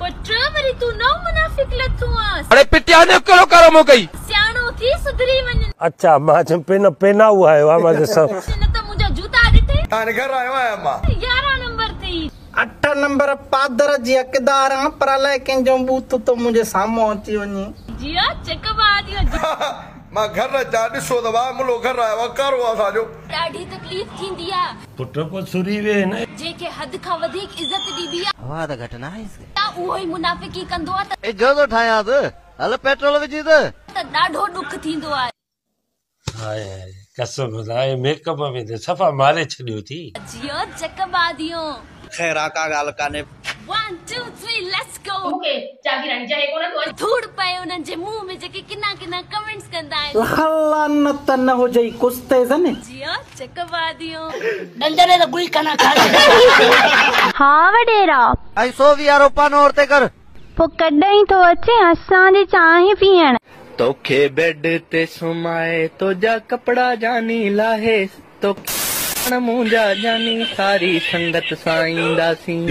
پٽ وري تون نئون منافق لٿو آن. اڙي پٽيا هن جو ڪهڙو ڪارنامو ڪئي. سياڻو ٿي سڌري وڃ. اڇا مان چيم پين پينائو آيو آ مان چيس. نه ته منهنجا جوتا ڏٺئي. هاڻي گهر آيو آهيان مان. 11 نمبر ٿئي. 8 نمبر پادر جي حقدار آن پر الائي ڪنهن جو ٻوٿ ٿو منهنجي سامهون اچي وڃي. جيئو چڪ بهاديو. مان گهر اچان ڏسو ته واهه ملو گهر آيو آ ڪارو آ اسان جو. ڏاڍي تڪليف ٿيندي آ. پٽ پوء سري ويهه نه. جنهن کي حد کان وڌيڪ عزت ڏبي آ. هوا ته گهٽ ناهيس. اهو ئي منافقي ڪندو آ ته. اجهو ٿو ٺاهيانس. هل پيٽرول وجهي ته. ته ڏاڍو ڏک ٿيندو آ. هاء هاء قسم سان هي ميڪ اپ ۾ ته صفا ماري ڇڏيو ٿي. جيئو چڪ باديو. خير آ ڪا ڳالهه ڪانهي. 1 2 3 ليٽس گو. مونکي جاگيراڻي جهي ڪونه ٿو اچي. ڌوڙ پئي انهن جي منهن ۾ جيڪي ڪنا ڪنا ڪمينٽس ڪندا آهن. لک لعنت نه هجئي ڪستي زن. جيئو چڪ باديو. ڏند ڏي ته گوئي ڪنا کائي. ها وڏيرا. ۽ سو ويهارو پانو اور تي ڪر. پوء ڪڏهن ٿو اچين اسان جي چانهه پيئڻ. توکي بيڊ تي سمهائي توجا ڪپڙا جاني لاهي توکي منهنجا جاني ساري سنگت سان اينداسين.